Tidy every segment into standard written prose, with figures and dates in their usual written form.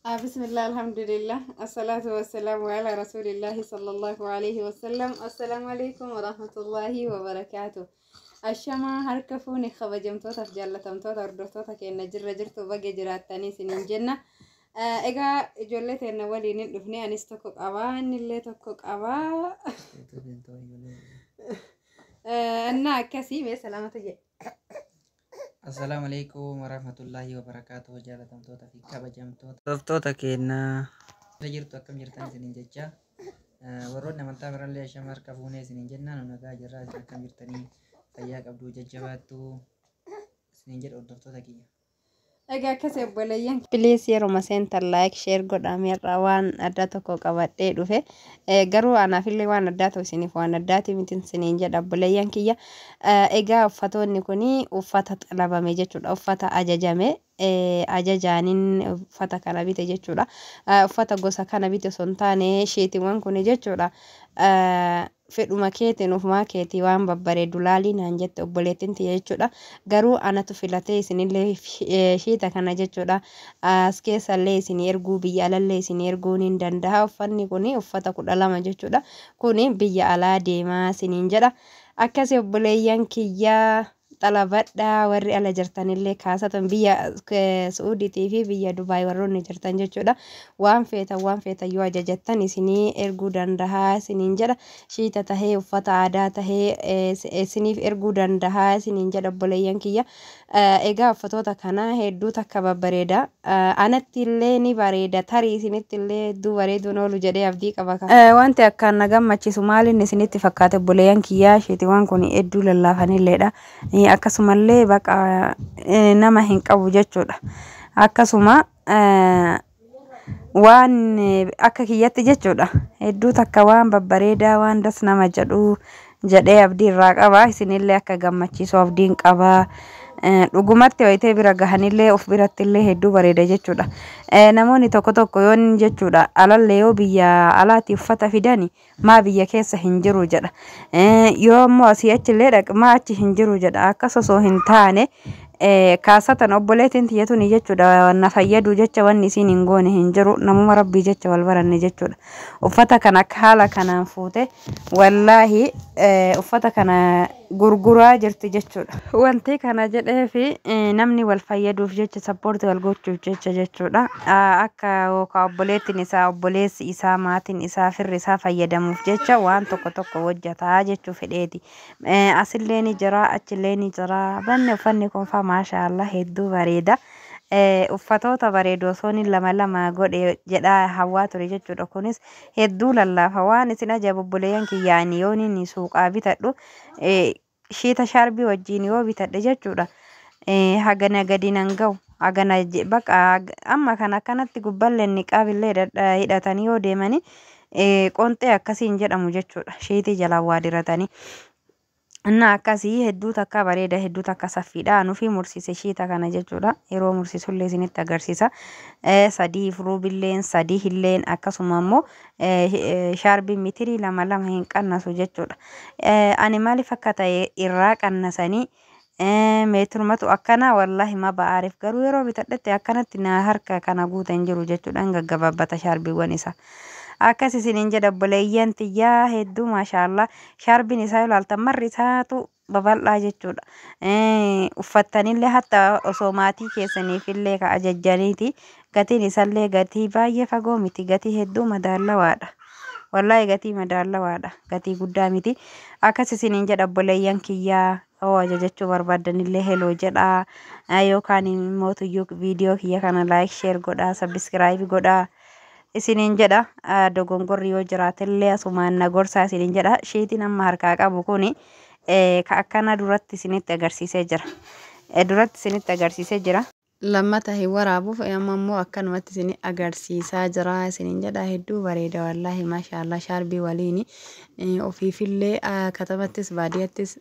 Bismillah, alhamdulillah, assalatu wassalamu ala rasulillahi sallallahu alaihi wasallam. Assalaamu alaikum warahmatullahi wabarakaatu. Ashamaa, harka fuuni, kabajamtootaaf jaallatamtoota hordoftoota keenya, jirra jirtu? Baga jiraattanii isiniin jenna. Egaa ijoollee teenna waliin hin dhufne, anis tokko qabaa, innillee tokko qabaa. Innaa akkasii mee salaamata jedhe. Assalaamu alaikum warahmatullahi wabarakaatuh. Jaalatamtoota fi kabajamtoota hordoftoota keenyaa, jirtu akkam jirtan isiniin jecha. Warroonni amantaa birallee ashama, harka fuunee isiniin jenna. Nu nagaa jirraa, isin akkam jirtanii? Fayyaa qabdu? Jajjabaattuu isiniin jedha, hordoftoota kiyya. Egaa akkas obboleeyyan. Please, yeroo seentan like, share godhameerra. Waan addaa tokko qabadhee dhufe. Garuu anaafillee waan addaa ta'u, isiniif waan addaati miti isiniin jedha, obboleeyyan kiyya. Egaa uffatoonni kun uffata xalabame jechuudha. Uffata ajajame, ajajaaniin uffata kana bite jechuudha. Uffata gosa kana bite osoo hin taane, sheetiiwwan kun jechuudha. Fedhuma keetiin, ufumaa keetii waan babbareedu laalii naan jette obboleettiin tiyya jechuudha. Garuu anatu filatee isinillee shiita kana jechuudha. As keessallee isinii erguu, biyya alallee isinii erguu ni danda'a. Uffanni kun uffata 12 jechuudha. Kuni biyya alaa deemaa isiniin jedha. Akkasii obboleeyyan kiyyaa, xalabadhaa. Warri ala jirtanillee, kaasatan biyya Suudiitii fi biyya Dubaay warroonni jirtan jechuudha. Waan feetan, waan feetan yoo ajajattan isinii erguu danda'a isiniin jedha. Shiita tahee, uffata aadaa tahee, isiniif erguu danda'a isiniin jedha, obboleeyyan kiyya. Egaa uffatoota kana hedduu takka babbareeda. Anatti illee ni bareeda, tarii isinitti illee hedduu bareeduun oolu jedhee abdii qaba. Wanti akkaan na gammachiisu maaliin isinitti fakkaate, obboleeyyan kiyyaa? Sheetiiwwan kun hedduu lallaafanilleedha. Akkasumallee baqa nama hin qabu jechuudha. Akkasuma waan akka kiyyatti jechuudha. Hedduu takka waan babbareedaa, waan das nama jedhu jedhee abdii irraa qaba. Isinillee akka gammachiisu abdiin qaba. Dhugumatti wayitee bira gahanillee of birattillee hedduu bareeda jechuudha. Namoonni tokko tokko yoon jechuudha, alallee yoo biyya alaatti uffata fidani, maa biyya keessa hin jiru jedha. Yoo immoo asii achillee dhaq, maa achi hin jiru jedha. Akkas osoo hin taane, kaasatan obboleettiin tiyyatuni jechuudha, na fayyadu jecha wanni isiin hin goone hin jiru. Namuma rabbii jecha wal baranne jechuudha. Uffata kana akka haala kanaan fuute, wallaahi uffata kana gurguraa jirti jechuudha. Wanti kana jedhee fi namni wal fayyaduuf jecha, support wal gochuuf jecha jechuudha. Akka yookaan obboleettiin isaa, obboleessi isaa, maatiin isaa, firri isaa fayyadamuuf jecha waan tokko tokko hojjetaa jechuu fedheeti. Asillee ni jira, achillee ni jira. Banne uffanni kun faa maashaallah hedduu bareeda. Uffatoota bareedu osoo inni lama lama godhe jedhaa hawwaa ture jechuudha. Kunis hedduu lallaafa. Waan isin ajaa'ibu, obboleeyyan kiyyaanii, yoon inni suuqaa bitadhu, shiita shaarbii wajjin yoo bitadhe jechuudha, hagana gadi nan ga'u. Hagana baqa amma kan akkanatti gubballee niqaabillee hidhatanii yoo deemanii, qonxee akkasiin jedhamu jechuudha. Shiitii jalaan waa diratanii. Innaa akkasii hedduu takka bareeda, hedduu takka saffiidha. Anuufii mursiise shiita kana jechuudha. Yeroo mursiisullee isinitti agarsiisa. Sadii ruubilleen, sadii hilleen, akkasuma immoo shaarbiin mitirii lama lama hin qannasu jechuudha. Ani maaliif akka ta'e irraa qannasanii, meetirumatu akkana, wallaahi ma ba'aariif, garuu yeroo bitadhetti akkanatti na harka kana guute hin jiru jechuudha. Hin gaggabaabbata shaarbiiwwan isaa. Akkas isiniin jedha, obboleeyyan tiyyaa, hedduu maashaallah. Shaarbiin isaa ilaaltan, marri isaatu babal'aa jechuudha. Uffattanillee hatta osoo maatii keessaniifillee ka ajajjaniiti. Gatiin isallee gatii baay'ee fagoo miti, gatii hedduu madaalawaadha. Wallaahi gatii madaalawaadha, gatii guddaa miti. Akkas isiniin jedha, obboleeyyan kiyyaa. Yoo ajajachuu barbaaddanillee hello jedhaa, yookaan immoo tuyyuu viidiyoo kiyya kana like, share godhaa, subscribe godhaa isiniin jedha. Dogongorri yoo jiraatellee asumaan na gorsaa isiniin jedha. Shiitiin amma harkaa qabu kuni ka akkana duratti isinitti agarsiisee jira. Duratti isinitti agarsiisee jira. Lammata hin waraabuuf, amma immoo akkanumatti isin agarsiisaa jira isiniin jedha. Hedduu bareeda wallaahi, maashaallah. Shaarbii waliini ofiifillee, katamattis, baadiyyaattis,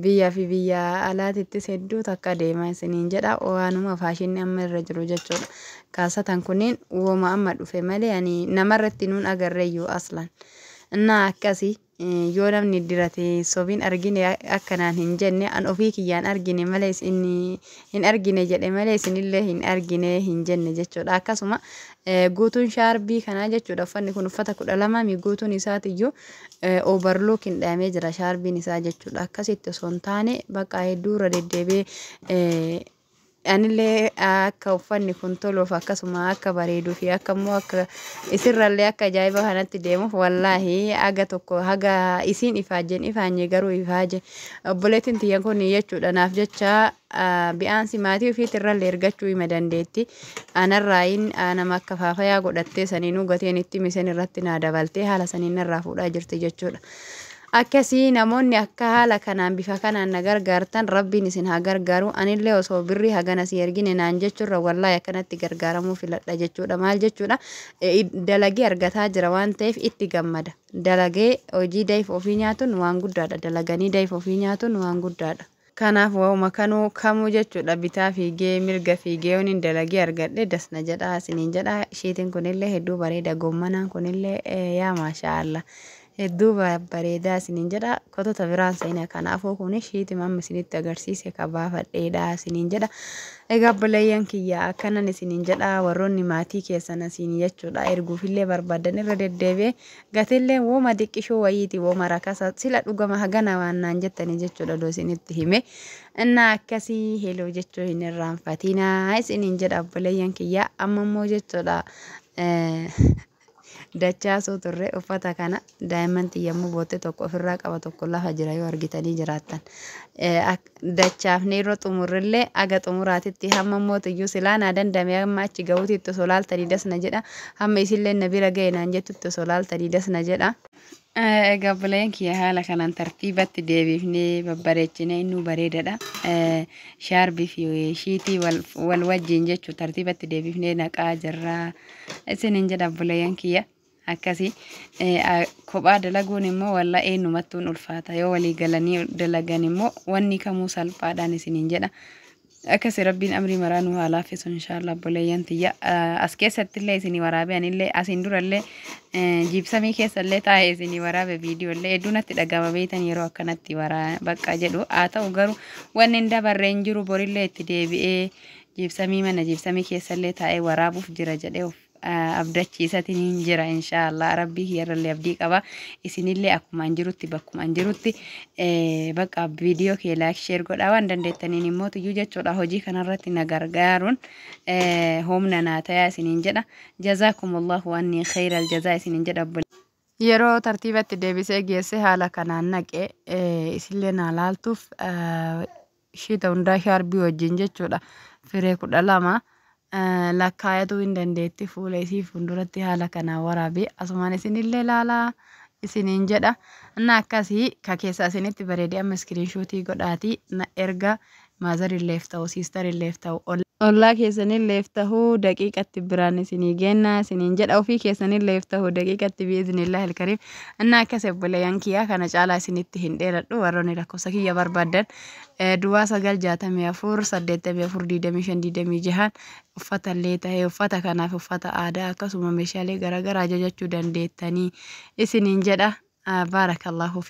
biyyaa fi biyya alaatittis hedduu takka deema isiniin jedha. Waanuma faashinni amma irra jiru jechuudha. Kaasatan kunniin wooma amma dhufe malee ani namarratti nuun agarreeyyuu aslan. Innaa akkasii. Yoo namni dirate sobiin argine akkanaan hin jenne, an ofii kiyyaan argine malee isin hin argine jedhe malee isinillee hin argine hin jenne jechuudha. Akkasuma guutuun shaarbii kanaa jechuudha. Uffanni kun uffata 12 mi, guutuun isaatiyyuu overlock hin dhahamee jira shaarbiin isaa jechuudha. Akkasitti osoo hin taane bakka hedduu irra deddeebi'ee anillee akka uffanni kun toluuf, akkasuma akka bareeduu fi akka immoo akka isirrallee akka ajaa'iba kanatti deemuuf, wallaahi haga tokko haga isiin ifaajjen ifaanye garuu ifaaje obboleettiin tiyyan kun jechuudha. Naaf jecha bi'aansi maatii ofiitirrallee ergachuu hima dandeetti. Anarraayin nama akka faafayaa godhattee saniinuu gateen itti misen irratti naa dabaltee haala saniin narraa fuudhaa jirti jechuudha. Akkasii namoonni akka haala kanaan bifa kanaan na gargaartan Rabbiin isin haa gargaaru. Anillee osoo birrii hagana si ergine naan jechuurra wallaahi akkanatti gargaaramuu filadha jechuudha. Maal jechuudha, dalagee argataa jira waan ta'eef itti gammada. Dalagee hojii dayif ofii nyaatuun waan guddaadha. Dalaganii dayif ofii nyaatuun waan guddaadha. Kanaaf waa'uma kanuu kamuu jechuudha, bitaa fiigee mirga fiigee yoon dalagee argadhe dasna jedha isiniin jedha. Isheetiin kunillee hedduu bareeda, goommanaan kunillee yaa maashaa hedduu bareedaa isiniin jedha. Kotota biraan seena. Kanaafuu kun shiiti mamma isinitti agarsiise ka baafadheedha isiniin jedha. Egaa obboleeyyan kiyya, akkanan isiniin jedha, warroonni maatii keessan asiin jechuudha erguufillee barbaadan irra deddeebi'ee gatillee wooma xiqqishoo wayiiti, wooma rakasa sila dhugama hagana waan naan jettanii jechuudha doo isinitti hime. Innaa akkasii heloo jechuu hin irraanfatinaa isiniin jedha obboleeyyan kiyya. Amma immoo jechuudha dachaasuu turre uffata kana, daa'imman yommuu bootte tokko ofirraa qaba, tokko lafa jira yoo argitanii jiraattan. Dachaafne yeroo xumurrillee aga xumuraatitti hamma mootiyyuu silaa naa dandame hamma achi ga'uutitti osoo laaltanii dasna jedha. Hamma isillee na bira ga'e naan jettutti osoo laaltanii dasna jedha. Egaa obboleeyyan kiyya, haala kanaan tartiibatti deebifnee babbareechinee innuu bareedadha. Shaarbii fi shiitii wal wajjin jechuu tartiibatti deebifnee naqaa jirra. Isiniin jedha obboleeyyan kiyya. Akkasii kophaa dalaguun immoo walla eenyumattuun ulfaata, yoo walii galanii dalagan immoo wanni kamuu salphaadhaan isiniin jedha. Akkasi Rabbiin amrii maraa nu haa laaffisu inshaallah obboleeyyan tiyya. As keessatti illee isinii waraabe, anillee asiin durallee jiibsamii keessa illee taa'ee isinii waraabe viidiyoo illee. Hedduu natti dhagama beektan yeroo akkanatti waraa bakka jedhu. Haa ta'u garuu wanni hin dabarre hin jiru, borillee itti deebi'ee jiibsamii mana jiibsamii keessa illee taa'ee waraabuuf jira jedhee of abdachiisatiin hin jira inshaallah. Rabbii kiyyarrallee abdii qaba. Isinillee akkuma an jirutti bakkuma an jirutti bakka viidiyoo kee like, share godhaa, waan dandeettaniin immoo tuyyuu jechuudha hojii kanarratti na gargaaruun humna naa tayaa isiniin jedha. Jazaakumullahu anni khayral jazaa isiniin jedha. Yeroo tartiibatti deebisee geesse haala kanaan naqe isillee naa laaltuuf shiita hundaa shaarbii wajjin jechuudha firee 12 lakkaayatu hin dandeetti. Fuula isii fuulduratti haala kanaan waraabee asumaan isinillee laalaa isiniin jedha. Inna akkasii ka keessa isinitti bareedee amma screenshot godhaatii na erga, maazarilleef ta'u, siistarilleef ta'u, ollaa keessanilleef ta'uu daqiiqatti biraan isinii gennaa isiniin jedha, ofii keessanilleef ta'uu daqiiqatti biiznillaahi alkariim. Inna akkas obboleeyyan kiyyaa, kana caalaa isinitti hin dheeradhu. Warroonni lakkoofsa kiyya barbaaddan 0964 84 25 26 uffata illee ta'ee uffata kanaaf uffata aadaa akkasuma meeshaalee garaagaraa ajajachuu dandeettanii isiniin jedha. Baarakallahu.